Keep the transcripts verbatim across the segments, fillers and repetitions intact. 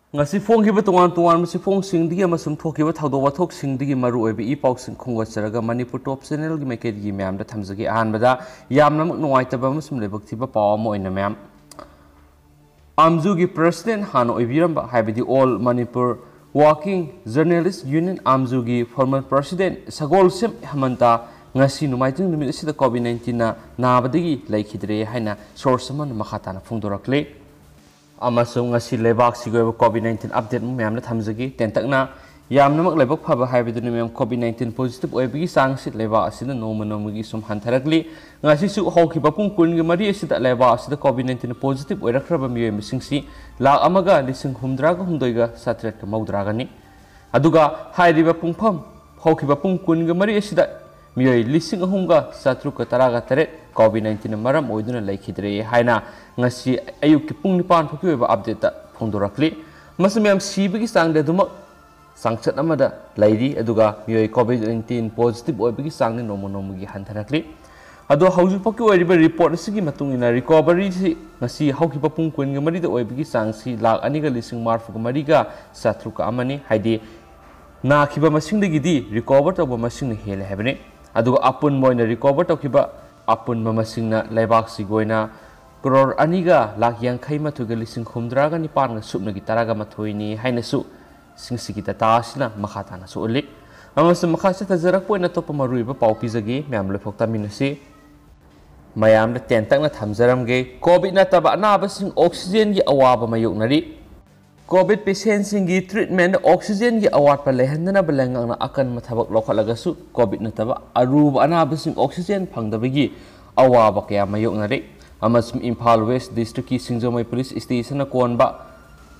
ꯉꯁꯤ ꯐꯣꯡꯈꯤꯕ ꯇꯣꯉꯥꯟ ꯇꯣꯉꯥꯟꯕ ꯆꯦꯐꯣꯡꯁꯤꯡꯗꯒꯤ ꯑꯃꯁꯨꯡ ꯊꯣꯛꯈꯤꯕ ꯊꯧꯗꯣꯛ ꯋꯥꯊꯣꯛꯁꯤꯡꯗꯒꯤ ꯃꯔꯨꯑꯣꯏꯕ ꯏ ꯄꯥꯎꯁꯤꯡ ꯈꯣꯝꯒꯠꯆꯔꯒ ꯃꯅꯤꯄꯨꯔ ꯇꯣꯞ ꯆꯦꯅꯦꯜꯒꯤ ꯃꯥꯏꯀꯩꯗꯒꯤ ꯃꯌꯥꯝꯗ ꯊꯝꯖꯒꯦ꯫ ꯑꯍꯥꯟꯕꯗ ꯌꯥꯝꯅꯃꯛ ꯅꯨꯡꯉꯥꯏꯇꯕ ꯑꯃꯁꯨꯡ ꯂꯥꯏꯕꯛ ꯊꯤꯕ ꯄꯥꯎ ꯑꯃ ꯑꯣꯏꯅ ꯃꯌꯥꯝ, ꯑꯥꯝꯖꯨꯒꯤ ꯄ꯭ꯔꯁꯤꯗꯦꯟ ꯍꯥꯟꯅ ꯑꯣꯏꯕꯤꯔꯝꯕ, ꯍꯥꯏꯕꯗꯤ All Manipur Working Journalist Union, ꯑꯥꯝꯖꯨꯒꯤ ꯐꯣꯔꯃꯔ ꯄ꯭ꯔꯁꯤꯗꯦꯟ ꯁꯒꯣꯜꯁꯦꯝ ꯍꯦꯃꯟꯇ ꯉꯁꯤ ꯅꯣꯡꯃꯥꯏꯖꯤꯡ ꯅꯨꯃꯤꯠ ꯑꯁꯤꯗ ꯀꯣꯚꯤꯗ ꯅꯥꯏꯟꯇꯤꯟꯅ ꯅꯥꯕꯗꯒꯤ ꯂꯩꯈꯤꯗ꯭ꯔꯦ ꯍꯥꯏꯅ ꯁꯣꯔꯁ ꯑꯃꯅ ꯃꯈꯥ ꯇꯥꯅ ꯐꯣꯡꯗꯣꯔꯛꯂꯤ꯫ ꯑꯃꯁꯨꯡ ꯉꯁꯤ ꯂꯩꯕꯥꯛꯁꯤꯒꯤ ꯑꯣꯏꯕ ꯀꯣꯚꯤꯗ ꯅꯥꯏꯟꯇꯤꯟ ꯑꯞꯗꯦꯠ ꯑꯃ ꯃꯌꯥꯝꯅ ꯊꯝꯖꯒꯦ꯫ ꯇꯦꯟꯇꯛꯅ ꯌꯥꯝꯅꯃꯛ ꯂꯥꯏꯕꯛ ꯐꯕ ꯍꯥꯏꯕꯗꯨꯅꯤ ꯃꯌꯥꯝ, ꯀꯣꯚꯤꯗ ꯅꯥꯏꯟꯇꯤꯟ ꯄꯣꯖꯤꯇꯤꯚ ꯑꯣꯏꯕꯒꯤ ꯆꯥꯡꯁꯤ ꯂꯩꯕꯥꯛ ꯑꯁꯤꯗ ꯅꯣꯡꯃ ꯅꯣꯡꯃꯒꯤ ꯁꯨꯝ ꯍꯟꯊꯔꯛꯂꯤ꯫ ꯉꯁꯤꯁꯨ ꯍꯧꯈꯤꯕ ꯄꯨꯡ ꯀꯨꯟꯒ ꯃꯔꯤ ꯑꯁꯤꯗ ꯂꯩꯕꯥꯛ ꯑꯁꯤꯗ ꯀꯣꯚꯤꯗ ꯅꯥꯏꯟꯇꯤꯟ ꯄꯣꯖꯤꯇꯤꯚ ꯑꯣꯏꯔꯛꯈ꯭ꯔꯕ ꯃꯤꯑꯣꯏ ꯃꯁꯤꯡꯁꯤ ꯂꯥꯈ ꯑꯃꯒ ꯂꯤꯁꯤꯡ ꯍꯨꯝꯗ꯭ꯔꯥꯒ ꯍꯨꯝꯗꯣꯏꯒ ꯆꯥꯇ꯭ꯔꯦꯠꯀ ꯃꯧꯗ꯭ꯔꯥꯒꯅꯤ꯫ ꯑꯗꯨꯒ ꯍꯥꯏꯔꯤꯕ ꯄꯨꯡꯐꯝ, ꯍꯧꯈꯤꯕ ꯄꯨꯡ ꯀꯨꯟꯒ ꯃꯔꯤ ꯑꯁꯤꯗ ꯃꯤꯑꯣꯏ ꯂꯤꯁꯤꯡ ꯑꯍꯨꯝꯒ ꯆꯥꯇ꯭ꯔꯨꯛꯀ ꯇꯔꯥꯒ ꯇꯔꯦꯠ ꯀꯣꯚꯤꯗ ꯅꯥꯏꯟꯇꯤꯟꯅ ꯃꯔꯝ ꯑꯣꯏꯗꯨꯅ ꯂꯩꯈꯤꯗ꯭ꯔꯦ ꯍꯥꯏꯅ ꯉꯁꯤ ꯑꯌꯨꯛꯀꯤ ꯄꯨꯡ ꯅꯤꯄꯥꯟ ꯐꯥꯎꯒꯤ ꯑꯣꯏꯕ ꯑꯞꯗꯦꯠꯇ ꯐꯣꯡꯗꯣꯔꯛꯂꯤ꯫ ꯃꯁꯤ ꯃꯌꯥꯝ ꯁꯤꯕꯒꯤ ꯆꯥꯡꯗꯤ ꯑꯗꯨꯃꯛ ꯆꯥꯡꯆꯠ ꯑꯃꯗ ꯂꯩꯔꯤ, ꯑꯗꯨꯒ ꯃꯤꯑꯣꯏ ꯀꯣꯚꯤꯗ ꯅꯥꯏꯟꯇꯤꯟ ꯄꯣꯖꯤꯇꯤꯚ ꯑꯣꯏꯕꯒꯤ ꯆꯥꯡꯗꯤ ꯅꯣꯡꯃ ꯅꯣꯡꯃꯒꯤ ꯍꯟꯊꯔꯛꯂꯤ꯫ ꯑꯗꯣ ꯍꯧꯖꯤꯛ ꯐꯥꯎꯒꯤ ꯑꯣꯏꯔꯤꯕ ꯔꯤꯄꯣꯔꯠ ꯑꯁꯤꯒꯤ ꯃꯇꯨꯡ ꯏꯟꯅ ꯔꯤꯀꯣꯚꯔꯤꯁꯤ ꯉꯁꯤ ꯍꯧꯈꯤꯕ ꯄꯨꯡ ꯀꯨꯟꯒ ꯃꯔꯤꯗ ꯑꯣꯏꯕꯒꯤ ꯆꯥꯡꯁꯤ ꯂꯥꯈ ꯑꯅꯤꯒ ꯂꯤꯁꯤꯡ ꯃꯔꯤꯐꯨꯒ ꯃꯔꯤꯒ ꯆꯥꯇ꯭ꯔꯨꯛꯀ ꯑꯃꯅꯤ, ꯍꯥꯏꯗꯤ ꯅꯥꯈꯤꯕ ꯃꯁꯤꯡꯗꯒꯤꯗꯤ ꯔꯤꯀꯣꯚꯔ ꯇꯧꯕ ꯃꯁꯤꯡꯅ ꯍꯦꯜꯂꯦ ꯍꯥꯏꯕꯅꯤ꯫ ꯑꯗꯨꯒ ꯑꯄꯨꯟꯕ ꯑꯣꯏꯅ ꯔꯤꯀꯣꯚꯔ ꯇꯧꯈꯤꯕ ꯑꯄꯨꯟꯕ ꯃꯁꯤꯡꯅ ꯂꯩꯕꯥꯛꯁꯤꯒꯤ ꯑꯣꯏꯅ ꯀ꯭ꯔꯣꯔ ꯑꯅꯤꯒ ꯂꯥꯈ ꯌꯥꯡꯈꯩ ꯃꯥꯊꯣꯏꯒ ꯂꯤꯁꯤꯡ ꯍꯨꯝꯗ꯭ꯔꯥꯒ ꯅꯤꯄꯥꯟꯒ ꯁꯨꯞꯅꯒꯤ ꯇꯔꯥꯒ ꯃꯥꯊꯣꯏꯅꯤ ꯍꯥꯏꯅꯁꯨ ꯁꯤꯡꯁꯤꯒꯤ ꯗꯇꯥ ꯑꯁꯤꯅ ꯃꯈꯥ ꯇꯥꯅꯁꯨ ꯎꯠꯂꯤ꯫ ꯑꯃꯁꯨꯡ ꯃꯈꯥ ꯆꯠꯊꯖꯔꯛꯄ ꯑꯣꯏꯅ ꯑꯇꯣꯞꯄ ꯃꯔꯨꯑꯣꯏꯕ ꯄꯥꯎ ꯄꯤꯖꯒꯦ, ꯃꯌꯥꯝ ꯂꯣꯏꯐꯥꯎ ꯇꯥꯃꯤꯟꯅꯁꯤ꯫ ꯃꯌꯥꯝꯗ ꯇꯦꯟꯇꯛꯅ ꯊꯝꯖꯔꯝꯒꯦ, ꯀꯣꯚꯤꯗ ꯅꯠꯇꯕ ꯑꯅꯥꯕꯁꯤꯡ ꯑꯣꯛꯁꯤꯖꯦꯟꯒꯤ ꯑꯋꯥꯕ ꯃꯥꯌꯣꯛꯅꯔꯤ꯫ ꯀꯣꯚꯤꯗ ꯄꯦꯁꯦꯟꯁꯤꯡꯒꯤ ꯇ꯭ꯔꯤꯠꯃꯦꯟꯗ ꯑꯣꯛꯁꯤꯖꯦꯟꯒꯤ ꯑꯋꯥꯠꯄ ꯂꯩꯍꯟꯗꯅꯕ ꯂꯩꯉꯥꯛꯅ ꯑꯀꯟꯕ ꯊꯕꯛ ꯂꯧꯈꯠꯂꯒꯁꯨ, ꯀꯣꯚꯤꯗ ꯅꯠꯇꯕ ꯑꯔꯨꯕ ꯑꯅꯥꯕꯁꯤꯡ ꯑꯣꯛꯁꯤꯖꯦꯟ ꯐꯪꯗꯕꯒꯤ ꯑꯋꯥꯕ ꯀꯌꯥ ꯃꯥꯌꯣꯛꯅꯔꯤ꯫ ꯑꯃꯁꯨꯡ ꯏꯝꯐꯥꯜ ꯋꯦꯁ ꯗꯤꯁꯇ꯭ꯔꯤꯛꯀꯤ ꯁꯤꯡꯖꯃꯩ ꯄꯨꯂꯤꯁ ꯁ꯭ꯇꯦꯁꯟꯅ ꯀꯣꯟꯕ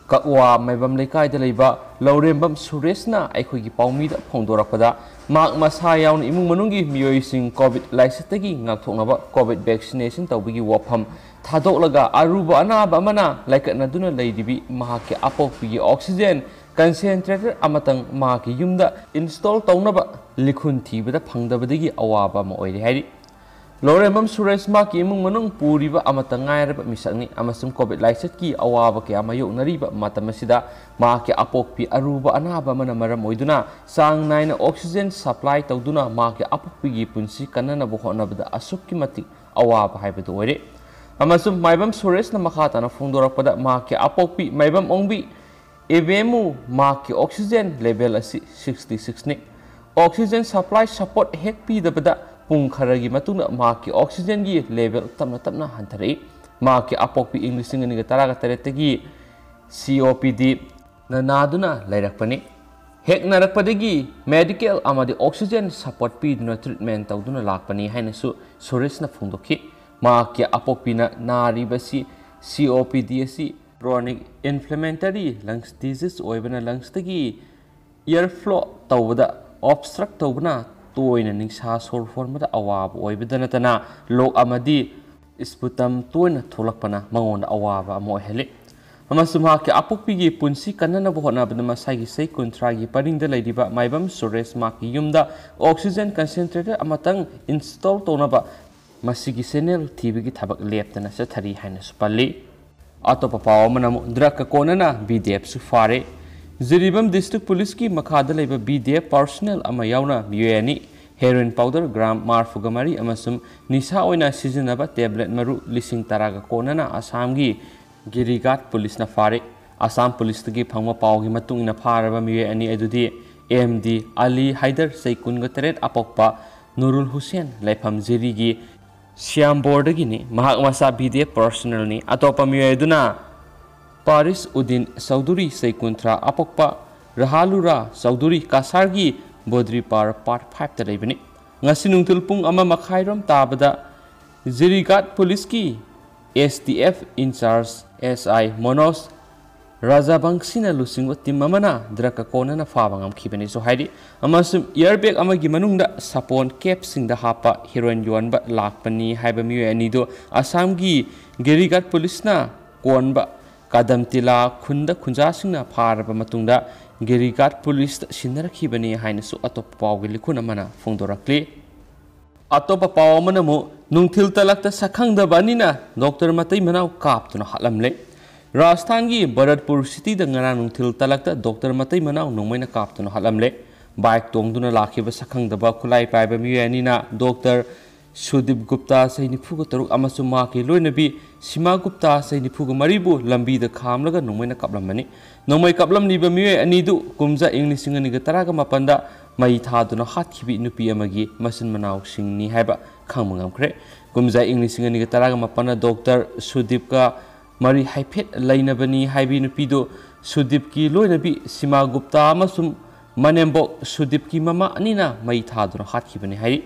ꯀꯛꯋꯥ ꯃꯥꯏꯕꯝ ꯂꯩꯀꯥꯏꯗ ꯂꯩꯕ ꯂꯧꯔꯦꯝꯕꯝ ꯁꯨꯔꯦꯁꯅ ꯑꯩꯈꯣꯏꯒꯤ ꯄꯥꯎꯃꯤꯗ ꯐꯣꯡꯗꯣꯔꯛꯄꯗ, ꯃꯍꯥꯛ ꯃꯁꯥ ꯌꯥꯎꯅ ꯏꯃꯨꯡ ꯃꯅꯨꯡꯒꯤ ꯃꯤꯑꯣꯏꯁꯤꯡ ꯀꯣꯚꯤꯗ ꯂꯥꯏꯆꯠꯇꯒꯤ ꯉꯥꯛꯊꯣꯛꯅꯕ ꯀꯣꯚꯤꯗ ꯚꯦꯛꯁꯤꯅꯦꯁꯟ ꯇꯧꯕꯒꯤ ꯋꯥꯐꯝ ꯊꯥꯗꯣꯛꯂꯒ, ꯑꯔꯨꯕ ꯑꯅꯥꯕ ꯑꯃꯅ ꯂꯥꯏꯀꯠꯅꯗꯨꯅ ꯂꯩꯔꯤꯕꯤ ꯃꯍꯥꯛꯀꯤ ꯑꯄꯣꯛꯄꯤꯒꯤ ꯑꯣꯛꯁꯤꯖꯦꯟ ꯀꯟꯁꯦꯟꯇ꯭ꯔꯦꯇꯔ ꯑꯃꯇꯪ ꯃꯍꯥꯛꯀꯤ ꯌꯨꯝꯗ ꯏꯟꯁꯇꯣꯜ ꯇꯧꯅꯕ ꯂꯤꯈꯨꯟ ꯊꯤꯕꯗ ꯐꯪꯗꯕꯗꯒꯤ ꯑꯋꯥꯕ ꯑꯃ ꯑꯣꯏꯔꯦ ꯍꯥꯏꯔꯤ꯫ ꯂꯧꯔꯦꯝꯕꯝ ꯁꯨꯔꯦꯁ ꯃꯍꯥꯛꯀꯤ ꯏꯃꯨꯡ ꯃꯅꯨꯡ ꯄꯨꯔꯤꯕ ꯑꯃꯠꯇ ꯉꯥꯏꯔꯕ ꯃꯤꯁꯛꯅꯤ ꯑꯃꯁꯨꯡ ꯀꯣꯚꯤꯗ ꯂꯥꯏꯆꯠꯀꯤ ꯑꯋꯥꯕ ꯀꯌꯥ ꯃꯥꯌꯣꯛꯅꯔꯤꯕ ꯃꯇꯝ ꯑꯁꯤꯗ ꯃꯍꯥꯛꯀꯤ ꯑꯄꯣꯛꯄꯤ ꯑꯔꯨꯕ ꯑꯅꯥꯕ ꯑꯃꯅ ꯃꯔꯝ ꯑꯣꯏꯗꯨꯅ ꯆꯥꯡ ꯅꯥꯏꯅ ꯑꯣꯛꯁꯤꯖꯦꯟ ꯁꯄ꯭ꯂꯥꯏ ꯇꯧꯗꯨꯅ ꯃꯍꯥꯛꯀꯤ ꯑꯄꯣꯛꯄꯤꯒꯤ ꯄꯨꯟꯁꯤ ꯀꯟꯅꯅꯕ ꯍꯣꯠꯅꯕꯗ ꯑꯁꯨꯛꯀꯤ ꯃꯇꯤꯛ ꯑꯋꯥꯕ ꯍꯥꯏꯕꯗꯨ ꯑꯣꯏꯔꯦ꯫ ꯑꯃꯁꯨꯡ ꯃꯥꯏꯕꯝ ꯁꯨꯔꯦꯁꯅ ꯃꯈꯥ ꯇꯥꯅ ꯐꯣꯡꯗꯣꯔꯛꯄꯗ ꯃꯍꯥꯛꯀꯤ ꯑꯄꯣꯛꯄꯤ ꯃꯥꯏꯕꯝ ꯑꯣꯡꯕꯤ ꯏꯕꯦꯝꯃꯨ ꯃꯍꯥꯛꯀꯤ ꯑꯣꯛꯁꯤꯖꯦꯟ ꯂꯦꯚꯦꯜ ꯑꯁꯤ sixty six ꯅꯤ꯫ ꯑꯣꯛꯁꯤꯖꯦꯟ ꯁꯄ꯭ꯂꯥꯏ ꯁꯄꯣꯔꯠ ꯍꯦꯛ ꯄꯤꯗꯕꯗ ꯄꯨꯡ ꯈꯔꯒꯤ ꯃꯇꯨꯡꯗ ꯃꯍꯥꯛꯀꯤ ꯑꯣꯛꯁꯤꯖꯦꯟꯒꯤ ꯂꯦꯚꯦꯜ ꯇꯞꯅ ꯇꯞꯅ ꯍꯟꯊꯔꯛꯏ꯫ ꯃꯍꯥꯛꯀꯤ ꯑꯄꯣꯛꯄꯤ ꯏꯪ ꯂꯤꯁꯤꯡ ꯑꯅꯤꯒ ꯇꯔꯥꯒ ꯇꯔꯦꯠꯇꯒꯤ C O P D ꯅ ꯅꯥꯗꯨꯅ ꯂꯩꯔꯛꯄꯅꯤ꯫ ꯍꯦꯛ ꯅꯥꯔꯛꯄꯗꯒꯤ ꯃꯦꯗꯤꯀꯦꯜ ꯑꯃꯗꯤ ꯑꯣꯛꯁꯤꯖꯦꯟ ꯁꯄꯣꯔꯠ ꯄꯤꯗꯨꯅ ꯇ꯭ꯔꯤꯠꯃꯦꯟ ꯇꯧꯗꯨꯅ ꯂꯥꯛꯄꯅꯤ ꯍꯥꯏꯅꯁꯨ ꯁꯨꯔꯦꯁꯅ ꯐꯣꯡꯗꯣꯛꯈꯤ꯫ ꯃꯍꯥꯛꯀꯤ ꯑꯄꯣꯛꯄꯤꯅ ꯅꯥꯔꯤꯕꯁꯤ C O P D ꯑꯁꯤ chronic inflammatory lungs disease ꯑꯣꯏꯕꯅ ꯂꯪꯁꯇꯒꯤ ꯏꯌꯔ ꯐ꯭ꯂꯣ ꯇꯧꯕꯗ ꯑꯣꯕꯁꯇ꯭ꯔꯛ ꯇꯧꯕꯅ ꯇꯣꯏꯅ ꯅꯤꯡꯁꯥ ꯁꯣꯔ ꯍꯣꯟꯕꯗ ꯑꯋꯥꯕ ꯑꯣꯏꯕꯗ ꯅꯠꯇꯅ ꯂꯣꯛ ꯑꯃꯗꯤ ꯁ꯭ꯄꯨꯇꯝ ꯇꯣꯏꯅ ꯊꯣꯛꯂꯛꯄꯅ ꯃꯉꯣꯟꯗ ꯑꯋꯥꯕ ꯑꯃ ꯑꯣꯏꯍꯜꯂꯤ꯫ ꯑꯃꯁꯨꯡ ꯃꯍꯥꯛꯀꯤ ꯑꯄꯣꯛꯄꯤꯒꯤ ꯄꯨꯟꯁꯤ ꯀꯟꯅꯅꯕ ꯍꯣꯠꯅꯕꯗ ꯃꯁꯥꯒꯤ ꯆꯍꯤ ꯀꯨꯟꯊ꯭ꯔꯥꯒꯤ ꯄꯔꯤꯡꯗ ꯂꯩꯔꯤꯕ ꯃꯥꯏꯕꯝ ꯁꯨꯔꯦꯁ ꯃꯍꯥꯛꯀꯤ ꯌꯨꯝꯗ ꯑꯣꯛꯁꯤꯖꯦꯟ ꯀꯟꯁꯦꯟꯇ꯭ꯔꯦꯇꯔ ꯑꯃꯇꯪ ꯏꯟꯁꯇꯣꯜ ꯇꯧꯅꯕ ꯃꯁꯤꯒꯤ ꯆꯦꯅꯦꯜ ꯊꯤꯕꯒꯤ ꯊꯕꯛ ꯂꯦꯞꯇꯅ ꯆꯠꯊꯔꯤ ꯍꯥꯏꯅꯁꯨ ꯄꯜꯂꯤ꯫ ꯑꯇꯣꯞꯄ ꯄꯥꯎ ꯑꯃꯅ ꯑꯃꯨꯛ ꯗ꯭ꯔꯒꯀ ꯀꯣꯟꯅꯅ B D F ꯁꯨ ꯐꯥꯔꯦ꯫ ꯖꯤꯔꯤꯕꯥꯝ ꯗꯤꯁꯇ꯭ꯔꯤꯛ ꯄꯨꯂꯤꯁꯀꯤ ꯃꯈꯥꯗ ꯂꯩꯕ B D F ꯄꯥꯔꯁꯣꯅꯦꯜ ꯑꯃ ꯌꯥꯎꯅ ꯃꯤꯑꯣꯏ ꯑꯅꯤ ꯍꯦꯔꯣꯏꯟ ꯄꯥꯎꯗꯔ ꯒ꯭ꯔꯥꯝ ꯃꯔꯤꯐꯨꯒ ꯃꯔꯤ ꯑꯃꯁꯨꯡ ꯅꯤꯁꯥ ꯑꯣꯏꯅ ꯁꯤꯖꯤꯟꯅꯕ ꯇꯦꯕ꯭ꯂꯦꯠ ꯃꯔꯨ ꯂꯤꯁꯤꯡ ꯇꯔꯥꯒ ꯀꯣꯟꯅꯅ ꯑꯁꯥꯝꯒꯤ ꯒꯤꯔꯤꯒꯥꯠ ꯄꯨꯂꯤꯁꯅ ꯐꯥꯔꯦ꯫ ꯑꯁꯥꯝ ꯄꯨꯂꯤꯁꯇꯒꯤ ꯐꯪꯕ ꯄꯥꯎꯒꯤ ꯃꯇꯨꯡ ꯏꯟꯅ ꯐꯥꯔꯕ ꯃꯤꯑꯣꯏ ꯑꯅꯤ ꯑꯗꯨꯗꯤ M D ꯑꯂꯤ ꯍꯥꯏꯗꯔ ꯆꯍꯤ ꯀꯨꯟꯒ ꯇꯔꯦꯠ ꯑꯄꯣꯛꯄ ꯅꯨꯔꯨꯜ ꯍꯨꯁꯦꯟ ꯂꯩꯐꯝ ꯖꯤꯔꯤꯒꯤ ꯁ꯭ꯌꯥꯝꯕꯣꯔꯗꯒꯤꯅꯤ꯫ ꯃꯍꯥꯛ ꯃꯁꯥ B D F ꯄꯥꯔꯁꯣꯅꯦꯜꯅꯤ꯫ ꯑꯇꯣꯞꯄ ꯃꯤꯑꯣꯏ ꯑꯗꯨꯅ ꯄꯥꯔꯤꯁ ꯎꯗꯤꯟ ꯆꯧꯙꯨꯔꯤ ꯆꯍꯤ ꯀꯨꯟꯊ꯭ꯔꯥ ꯑꯄꯣꯛꯄ ꯔꯍꯥꯂꯨꯔꯥ ꯆꯧꯙꯨꯔꯤ ꯀꯁꯥꯔꯒꯤ ꯕꯣꯗ꯭ꯔꯤꯄꯥꯔ ꯄꯥꯔꯠ ꯐꯥꯏꯚꯇ ꯂꯩꯕꯅꯤ꯫ ꯉꯁꯤ ꯅꯨꯡꯊꯤꯜ ꯄꯨꯡ ꯑꯃ ꯃꯈꯥꯏꯔꯣꯝ ꯇꯥꯕꯗ ꯖꯤꯔꯤꯒꯥꯠ ꯄꯨꯂꯤꯁꯀꯤ S T F in-charge S I ꯃꯣꯅꯣꯖ ꯔꯥꯖꯥꯕꯪꯁꯤꯅ ꯂꯨꯆꯤꯡꯕ ꯇꯤꯝ ꯑꯃꯅ ꯗ꯭ꯔꯒꯀ ꯀꯣꯟꯅꯅ ꯐꯥꯕ ꯉꯝꯈꯤꯕꯅꯤꯁꯨ ꯍꯥꯏꯔꯤ꯫ ꯑꯃꯁꯨꯡ ꯏꯌꯔ ꯕꯦꯒ ꯑꯃꯒꯤ ꯃꯅꯨꯡꯗ ꯁꯥꯄꯣꯟ ꯀꯦꯞꯁꯤꯡꯗ ꯍꯥꯞꯄ ꯍꯦꯔꯣꯏꯟ ꯌꯣꯟꯕ ꯂꯥꯛꯄꯅꯤ ꯍꯥꯏꯕ ꯃꯤꯑꯣꯏ ꯑꯅꯤꯗꯨ ꯑꯁꯥꯝꯒꯤ ꯒꯤꯔꯤꯒꯥꯠ ꯄꯨꯂꯤꯁꯅ ꯀꯣꯟꯕ ꯀꯥꯗꯝꯇꯤꯂꯥ ꯈꯨꯟꯗ ꯈꯨꯟꯖꯥꯁꯤꯡꯅ ꯐꯥꯔꯕ ꯃꯇꯨꯡꯗ ꯒꯤꯔꯤꯒꯥꯠ ꯄꯨꯂꯤꯁꯇ ꯁꯤꯟꯅꯔꯛꯈꯤꯕꯅꯤ ꯍꯥꯏꯅꯁꯨ ꯑꯇꯣꯞꯄ ꯄꯥꯎꯒꯤ ꯂꯤꯈꯨꯟ ꯑꯃꯅ ꯐꯣꯡꯗꯣꯔꯛꯂꯤ꯫ ꯑꯇꯣꯞꯄ ꯄꯥꯎ ꯑꯃꯅ ꯑꯃꯨꯛ ꯅꯨꯡꯊꯤꯜ ꯇꯂꯛꯇ ꯁꯛꯈꯪꯗꯕ ꯑꯅꯤꯅ ꯗꯣꯛꯇꯔ ꯃꯇꯩ ꯃꯅꯥꯎ ꯀꯥꯞꯇꯨꯅ ꯍꯥꯠꯂꯝꯂꯦ꯫ ꯔꯥꯖꯁꯊꯥꯟꯒꯤ ꯚꯔꯠꯄꯨꯔ ꯁꯤꯇꯤꯗ ꯉꯔꯥꯡ ꯅꯨꯡꯊꯤꯜ ꯇꯂꯛꯇ ꯗꯣꯛꯇꯔ ꯃꯇꯩ ꯃꯅꯥꯎ ꯅꯣꯡꯃꯩꯅ ꯀꯥꯞꯇꯨꯅ ꯍꯥꯠꯂꯝꯂꯦ꯫ ꯕꯥꯏꯛ ꯇꯣꯡꯗꯨꯅ ꯂꯥꯛꯈꯤꯕ ꯁꯛꯈꯪꯗꯕ ꯈꯨꯠꯂꯥꯏ ꯄꯥꯏꯕ ꯃꯤꯑꯣꯏ ꯑꯅꯤꯅ ꯗꯣꯛꯇꯔ ꯁꯨꯗꯤꯞ ꯒꯨꯞꯇꯥ, ꯆꯍꯤ ꯅꯤꯐꯨꯒ ꯇꯔꯨꯛ, ꯑꯃꯁꯨꯡ ꯃꯍꯥꯛꯀꯤ ꯂꯣꯏꯅꯕꯤ ꯁꯤꯃꯥ ꯒꯨꯞꯇꯥ, ꯆꯍꯤ ꯅꯤꯐꯨꯒ ꯃꯔꯤꯕꯨ ꯂꯝꯕꯤꯗ ꯈꯥꯝꯂꯒ ꯅꯣꯡꯃꯩꯅ ꯀꯥꯞꯂꯝꯕꯅꯤ꯫ ꯅꯣꯡꯃꯩ ꯀꯥꯞꯂꯝꯂꯤꯕ ꯃꯤꯑꯣꯏ ꯑꯅꯤꯗꯨ ꯀꯨꯝꯖꯥ ꯏꯪ ꯂꯤꯁꯤꯡ ꯑꯅꯤꯒ ꯇꯔꯥꯒ ꯃꯥꯄꯟꯗ ꯃꯩ ꯊꯥꯗꯨꯅ ꯍꯥꯠꯈꯤꯕꯤ ꯅꯨꯄꯤ ꯑꯃꯒꯤ ꯃꯆꯤꯟ ꯃꯅꯥꯎꯁꯤꯡꯅꯤ ꯍꯥꯏꯕ ꯈꯪꯕ ꯉꯝꯈ꯭ꯔꯦ꯫ ꯀꯨꯝꯖꯥ ꯏꯪ ꯂꯤꯁꯤꯡ ꯑꯅꯤꯒ ꯇꯔꯥꯒ ꯃꯥꯄꯟꯗ ꯗꯣꯛꯇꯔ ꯁꯨꯗꯤꯞꯀ ꯃꯔꯤ ꯍꯥꯏꯐꯦꯠ ꯂꯩꯅꯕꯅꯤ ꯍꯥꯏꯕꯤ ꯅꯨꯄꯤꯗꯨ ꯁꯨꯗꯤꯞꯀꯤ ꯂꯣꯏꯅꯕꯤ ꯁꯤꯃꯥ ꯒꯨꯞꯇꯥ ꯑꯃꯁꯨꯡ ꯃꯅꯦꯝꯕꯣꯛ ꯁꯨꯗꯤꯞꯀꯤ ꯃꯃꯥ ꯑꯅꯤꯅ ꯃꯩ ꯊꯥꯗꯨꯅ ꯍꯥꯠꯈꯤꯕꯅꯤ ꯍꯥꯏꯔꯤ꯫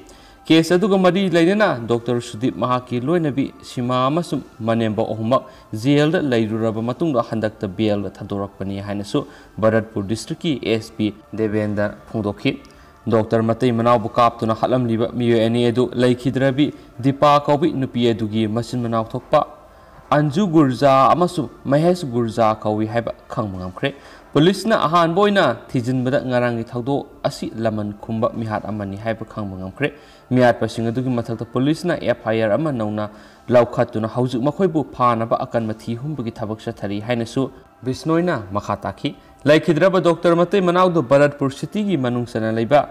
ꯀꯦꯁ ꯑꯗꯨꯒ ꯃꯔꯤ ꯂꯩꯅꯅ ꯗꯣꯛꯇꯔ ꯁꯨꯗꯤꯞ, ꯃꯍꯥꯛꯀꯤ ꯂꯣꯏꯅꯕꯤ ꯁꯤꯃꯥ ꯑꯃꯁꯨꯡ ꯃꯅꯦꯝꯕꯣꯛ ꯑꯍꯨꯝꯃꯛ ꯖꯦꯜꯗ ꯂꯩꯔꯨꯔꯕ ꯃꯇꯨꯡꯗ ꯍꯟꯗꯛꯇ ꯕꯦꯜꯗ ꯊꯥꯗꯣꯔꯛꯄꯅꯤ ꯍꯥꯏꯅꯁꯨ ꯚꯔꯠꯄꯨꯔ ꯗꯤꯁꯇ꯭ꯔꯤꯛꯀꯤ ꯑꯦꯁ ꯄꯤ ꯗꯦꯕꯦꯟꯗꯔ ꯐꯣꯡꯗꯣꯛꯈꯤ꯫ ꯗꯣꯛꯇꯔ ꯃꯇꯩ ꯃꯅꯥꯎꯕꯨ ꯀꯥꯞꯇꯨꯅ ꯍꯥꯠꯂꯝꯂꯤꯕ ꯃꯤꯑꯣꯏ ꯑꯅꯤ ꯑꯗꯨ ꯂꯩꯈꯤꯗ꯭ꯔꯕꯤ ꯗꯤꯄꯥ ꯀꯧꯕꯤ ꯅꯨꯄꯤ ꯑꯗꯨꯒꯤ ꯃꯆꯤꯟ ꯃꯅꯥꯎ ꯊꯣꯛꯄ ꯑꯟꯖꯨ ꯒꯨꯔꯖꯥ ꯑꯃꯁꯨꯡ ꯃꯍꯦꯁ ꯒꯨꯔꯖꯥ ꯀꯧꯏ ꯍꯥꯏꯕ ꯈꯪꯕ ꯉꯝꯈ꯭ꯔꯦ꯫ ꯄꯨꯂꯤꯁꯅ ꯑꯍꯥꯟꯕ ꯑꯣꯏꯅ ꯊꯤꯖꯤꯟꯕꯗ ꯉꯔꯥꯡꯒꯤ ꯊꯧꯗꯣꯛ ꯑꯁꯤ ꯂꯃꯟ ꯈꯨꯝꯕ ꯃꯤꯍꯥꯠ ꯑꯃꯅꯤ ꯍꯥꯏꯕ ꯈꯪꯕ ꯉꯝꯈ꯭ꯔꯦ꯫ ꯃꯤꯍꯥꯠꯄꯁꯤꯡ ꯑꯗꯨꯒꯤ ꯃꯊꯛꯇ ꯄꯨꯂꯤꯁꯅ ꯑꯦꯐ ꯑꯥꯏ ꯑꯥꯔ ꯑꯃ ꯅꯧꯅ ꯂꯧꯈꯠꯇꯨꯅ ꯍꯧꯖꯤꯛ ꯃꯈꯣꯏꯕꯨ ꯐꯥꯅꯕ ꯑꯀꯟꯕ ꯊꯤ ꯍꯨꯝꯕꯒꯤ ꯊꯕꯛ ꯆꯠꯊꯔꯤ ꯍꯥꯏꯅꯁꯨ ꯕꯤꯁꯅꯣꯏꯅ ꯃꯈꯥ ꯇꯥꯈꯤ꯫ ꯂꯩꯈꯤꯗ꯭ꯔꯕ ꯗꯣꯛꯇꯔ ꯃꯇꯩ ꯃꯅꯥꯎꯗꯨ ꯚꯔꯠꯄꯨꯔ ꯁꯤꯇꯤꯒꯤ ꯃꯅꯨꯡ ꯆꯟꯅ ꯂꯩꯕ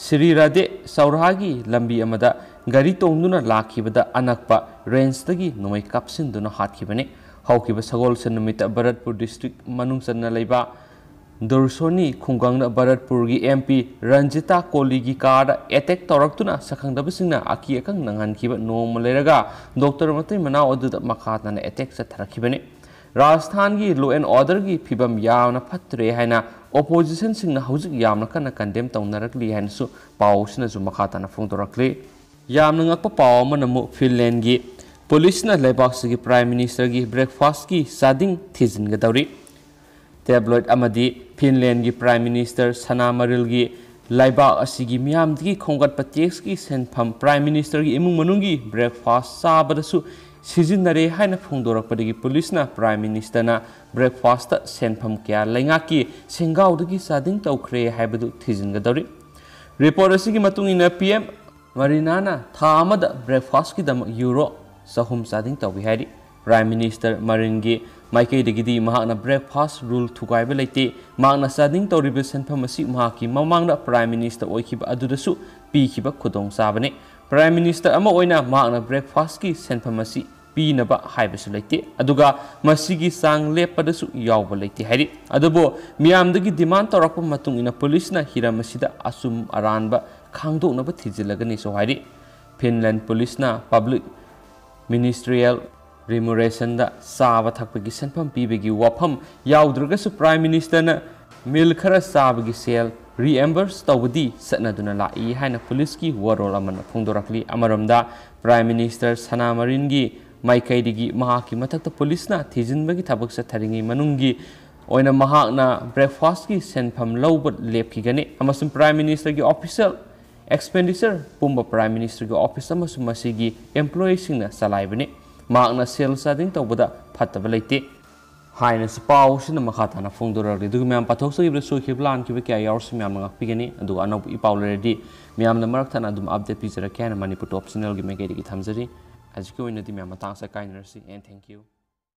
ꯁ꯭ꯔꯤ ꯔꯥꯙꯦ ꯆꯧꯔꯥꯍꯥꯒꯤ ꯂꯝꯕꯤ ꯑꯃꯗ ꯒꯥꯔꯤ ꯇꯣꯡꯗꯨꯅ ꯂꯥꯛꯈꯤꯕꯗ ꯑꯅꯛꯄ ꯔꯦꯟꯖꯇꯒꯤ ꯅꯣꯡꯃꯩ ꯀꯥꯞꯁꯤꯟꯗꯨꯅ ꯍꯥꯠꯈꯤꯕꯅꯤ꯫ ꯍꯧꯈꯤꯕ ꯁꯒꯣꯜꯁꯦꯟ ꯅꯨꯃꯤꯠꯇ ꯚꯔꯠꯄꯨꯔ ꯗꯤꯁꯇ꯭ꯔꯤꯛ ꯃꯅꯨꯡ ꯆꯟꯅ ꯂꯩꯕ ꯗꯨꯔꯁꯣꯅꯤ ꯈꯨꯡꯒꯪꯗ ꯚꯔꯠꯄꯨꯔꯒꯤ ꯑꯦꯝ ꯄꯤ ꯔꯟꯖꯤꯇꯥ ꯀꯣꯂꯤꯒꯤ ꯀꯥꯔꯗ ꯑꯦꯇꯦꯛ ꯇꯧꯔꯛꯇꯨꯅ ꯁꯛꯈꯪꯗꯕꯁꯤꯡꯅ ꯑꯀꯤ ꯑꯀꯪ ꯅꯪꯍꯟꯈꯤꯕ ꯅꯣꯡꯃ ꯂꯩꯔꯒ ꯗꯣꯛꯇꯔ ꯃꯇꯩ ꯃꯅꯥꯎ ꯑꯗꯨꯗ ꯃꯈꯥ ꯇꯥꯅ ꯑꯦꯇꯦꯛ ꯆꯠꯊꯔꯛꯈꯤꯕꯅꯤ꯫ ꯔꯥꯖꯁꯊꯥꯟꯒꯤ law and orderꯒꯤ ꯐꯤꯕꯝ ꯌꯥꯝꯅ ꯐꯠꯇ꯭ꯔꯦ ꯍꯥꯏꯅ ꯑꯣꯄꯣꯖꯤꯁꯟꯁꯤꯡꯅ ꯍꯧꯖꯤꯛ ꯌꯥꯝꯅ ꯀꯟꯅ ꯀꯟꯗꯦꯝ ꯇꯧꯅꯔꯛꯂꯤ ꯍꯥꯏꯅꯁꯨ ꯄꯥꯎꯁꯤꯅꯁꯨ ꯃꯈꯥ ꯇꯥꯅ ꯐꯣꯡꯗꯣꯔꯛꯂꯤ꯫ ꯌꯥꯝꯅ ꯉꯛꯄ ꯄꯥꯎ ꯑꯃꯅ ꯑꯃꯨꯛ ꯐꯤꯟꯂꯦꯟꯒꯤ ꯄꯨꯂꯤꯁꯅ ꯂꯩꯕꯥꯛꯁꯤꯒꯤ ꯄ꯭ꯔꯥꯏꯝ ꯃꯤꯅꯤꯁꯇꯔꯒꯤ ꯕ꯭ꯔꯦꯛꯐꯥꯁꯀꯤ ꯆꯥꯗꯤꯡ ꯊꯤꯖꯤꯟꯒꯗꯧꯔꯤ꯫ ꯇꯦꯕ꯭ꯂꯣꯏꯗ ꯑꯃꯗꯤ ꯐꯤꯟꯂꯦꯟꯒꯤ ꯄ꯭ꯔꯥꯏꯝ ꯃꯤꯅꯤꯁꯇꯔ ꯁꯅꯥ ꯃꯔꯤꯜꯒꯤ ꯂꯩꯕꯥꯛ ꯑꯁꯤꯒꯤ ꯃꯤꯌꯥꯝꯗꯒꯤ ꯈꯣꯝꯒꯠꯄ ꯇꯦꯛꯁꯀꯤ ꯁꯦꯟꯐꯝ ꯄ꯭ꯔꯥꯏꯝ ꯃꯤꯅꯤꯁꯇꯔꯒꯤ ꯏꯃꯨꯡ ꯃꯅꯨꯡꯒꯤ ꯕ꯭ꯔꯦꯛꯐꯥꯁ ꯆꯥꯕꯗꯁꯨ ꯁꯤꯖꯤꯟꯅꯔꯦ ꯍꯥꯏꯅ ꯐꯣꯡꯗꯣꯔꯛꯄꯗꯒꯤ ꯄꯨꯂꯤꯁꯅ ꯄ꯭ꯔꯥꯏꯝ ꯃꯤꯅꯤꯁꯇꯔꯅ ꯕ꯭ꯔꯦꯛꯐꯥꯁꯇ ꯁꯦꯟꯐꯝ ꯀꯌꯥ ꯂꯩꯉꯥꯛꯀꯤ ꯁꯦꯟꯒꯥꯎꯗꯒꯤ ꯆꯥꯗꯤꯡ ꯇꯧꯈ꯭ꯔꯦ ꯍꯥꯏꯕꯗꯨ ꯊꯤꯖꯤꯟꯒꯗꯧꯔꯤ꯫ ꯔꯤꯄꯣꯔꯠ ꯑꯁꯤꯒꯤ ꯃꯇꯨꯡ ꯏꯟꯅ ꯄꯤ ꯑꯦꯝ ꯃꯔꯤꯅꯥꯅ ꯊꯥ ꯑꯃꯗ ꯕ꯭ꯔꯦꯛꯐꯥꯁꯀꯤꯗꯃꯛ ꯌꯨꯔꯣ ꯆꯍꯨꯝ ꯆꯥꯗꯤꯡ ꯇꯧꯏ ꯍꯥꯏꯔꯤ꯫ ꯄ꯭ꯔꯥꯏꯝ ꯃꯤꯅꯤꯁꯇꯔ ꯃꯔꯤꯟꯒꯤ ꯃꯥꯏꯀꯩꯗꯒꯤꯗꯤ ꯃꯍꯥꯛꯅ ꯕ꯭ꯔꯦꯛꯐꯥꯁ ꯔꯨꯜ ꯊꯨꯒꯥꯏꯕ ꯂꯩꯇꯦ꯫ ꯃꯍꯥꯛꯅ ꯆꯥꯗꯤꯡ ꯇꯧꯔꯤꯕ ꯁꯦꯟꯐꯝ ꯑꯁꯤ ꯃꯍꯥꯛꯀꯤ ꯃꯃꯥꯡꯗ ꯄ꯭ꯔꯥꯏꯝ ꯃꯤꯅꯤꯁꯇꯔ ꯑꯣꯏꯈꯤꯕ ꯑꯗꯨꯗꯁꯨ ꯄꯤꯈꯤꯕ ꯈꯨꯗꯣꯡꯆꯥꯕꯅꯤ꯫ ꯄ꯭ꯔꯥꯏꯝ ꯃꯤꯅꯤꯁꯇꯔ ꯑꯃ ꯑꯣꯏꯅ ꯃꯍꯥꯛꯅ ꯕ꯭ꯔꯦꯛꯐꯥꯁꯀꯤ ꯁꯦꯟꯐꯝ ꯑꯁꯤ ꯄꯤꯅꯕ ꯍꯥꯏꯕꯁꯨ ꯂꯩꯇꯦ, ꯑꯗꯨꯒ ꯃꯁꯤꯒꯤ ꯆꯥꯡ ꯂꯦꯞꯄꯗꯁꯨ ꯌꯥꯎꯕ ꯂꯩꯇꯦ ꯍꯥꯏꯔꯤ꯫ ꯑꯗꯨꯕꯨ ꯃꯤꯌꯥꯝꯗꯒꯤ ꯗꯤꯃꯥꯟ ꯇꯧꯔꯛꯄ ꯃꯇꯨꯡ ꯏꯟꯅ ꯄꯨꯂꯤꯁꯅ ꯍꯤꯔꯝ ꯑꯁꯤꯗ ꯑꯆꯨꯝ ꯑꯔꯥꯟꯕ ꯈꯪꯗꯣꯛꯅꯕ ꯊꯤꯖꯤꯜꯂꯒꯅꯤꯁꯨ ꯍꯥꯏꯔꯤ꯫ ꯐꯤꯟꯂꯦꯟ ꯄꯨꯂꯤꯁꯅ ꯄꯕ꯭ꯂꯤꯛ ꯃꯤꯅꯤꯁꯇ꯭ꯔꯤꯌꯦꯜ ꯔꯤꯃꯨꯔꯦꯁꯟꯗ ꯆꯥꯕ ꯊꯛꯄꯒꯤ ꯁꯦꯟꯐꯝ ꯄꯤꯕꯒꯤ ꯋꯥꯐꯝ ꯌꯥꯎꯗ꯭ꯔꯒꯁꯨ ꯄ꯭ꯔꯥꯏꯝ ꯃꯤꯅꯤꯁꯇꯔꯅ ꯃꯤꯜ ꯈꯔ ꯆꯥꯕꯒꯤ ꯁꯦꯜ ꯔꯤꯑꯦꯝꯕꯔꯁ ꯇꯧꯕꯗꯤ ꯆꯠꯅꯗꯨꯅ ꯂꯥꯛꯏ ꯍꯥꯏꯅ ꯄꯨꯂꯤꯁꯀꯤ ꯋꯥꯔꯣꯜ ꯑꯃꯅ ꯐꯣꯡꯗꯣꯔꯛꯂꯤ꯫ ꯑꯃꯔꯣꯝꯗ ꯄ꯭ꯔꯥꯏꯝ ꯃꯤꯅꯤꯁꯇꯔ ꯁꯅꯥ ꯃꯔꯤꯟꯒꯤ ꯃꯥꯏꯀꯩꯗꯒꯤ ꯃꯍꯥꯛꯀꯤ ꯃꯊꯛꯇ ꯄꯨꯂꯤꯁꯅ ꯊꯤꯖꯤꯟꯕꯒꯤ ꯊꯕꯛ ꯆꯠꯊꯔꯤꯉꯩ ꯃꯅꯨꯡꯒꯤ ꯑꯣꯏꯅ ꯃꯍꯥꯛꯅ ꯕ꯭ꯔꯦꯛꯐꯥꯁꯀꯤ ꯁꯦꯟꯐꯝ ꯂꯧꯕ ꯂꯦꯞꯈꯤꯒꯅꯤ ꯑꯃꯁꯨꯡ ꯄ꯭ꯔꯥꯏꯝ ꯃꯤꯅꯤꯁꯇꯔꯒꯤ ꯑꯣꯐꯤꯁꯤꯌꯦꯜ ꯑꯦꯛꯁꯄꯦꯟꯗꯤꯆꯔ ꯄꯨꯝꯕ ꯄ꯭ꯔꯥꯏꯝ ꯃꯤꯅꯤꯁꯇꯔꯒꯤ ꯑꯣꯐꯤꯁ ꯑꯃꯁꯨꯡ ꯃꯁꯤꯒꯤ ꯑꯦꯝꯄ꯭ꯂꯣꯌꯤꯁꯤꯡꯅ ꯆꯂꯥꯏꯕꯅꯤ꯫ ꯃꯍꯥꯛꯅ ꯁꯦꯜ ꯆꯥꯗꯤꯡ ꯇꯧꯕꯗ ꯐꯠꯇꯕ ꯂꯩꯇꯦ ꯍꯥꯏꯅꯁꯨ ꯄꯥꯎꯁꯤꯅ ꯃꯈꯥ ꯇꯥꯅ ꯐꯣꯡꯗꯣꯔꯛꯂꯤ꯫ ꯑꯗꯨꯒ ꯃꯌꯥꯝ ꯄꯥꯊꯣꯛꯆꯈꯤꯕꯗ ꯁꯣꯏꯈꯤꯕ ꯂꯥꯟꯈꯤꯕ ꯀꯌꯥ ꯌꯥꯎꯔꯁꯨ ꯃꯌꯥꯝꯅ ꯉꯥꯛꯄꯤꯒꯅꯤ꯫ ꯑꯗꯨꯒ ꯑꯅꯧꯕ ꯏ ꯄꯥꯎ ꯂꯩꯔꯗꯤ ꯃꯌꯥꯝꯅ ꯃꯔꯛ ꯊꯠꯅ ꯑꯗꯨꯝ ꯑꯞꯗꯦꯠ ꯄꯤꯖꯔꯛꯀꯦ ꯍꯥꯏꯅ ꯃꯅꯤꯄꯨꯔ ꯇꯣꯞ ꯆꯦꯅꯦꯜꯒꯤ ꯃꯥꯏꯀꯩꯗꯒꯤ ꯊꯝꯖꯔꯤ꯫ ꯍꯧꯖꯤꯛꯀꯤ ꯑꯣꯏꯅꯗꯤ ꯃꯌꯥꯝ ꯃꯇꯥꯡ ꯑꯁꯤꯗ ꯀꯥꯏꯅꯔꯁꯤ, and thank you꯫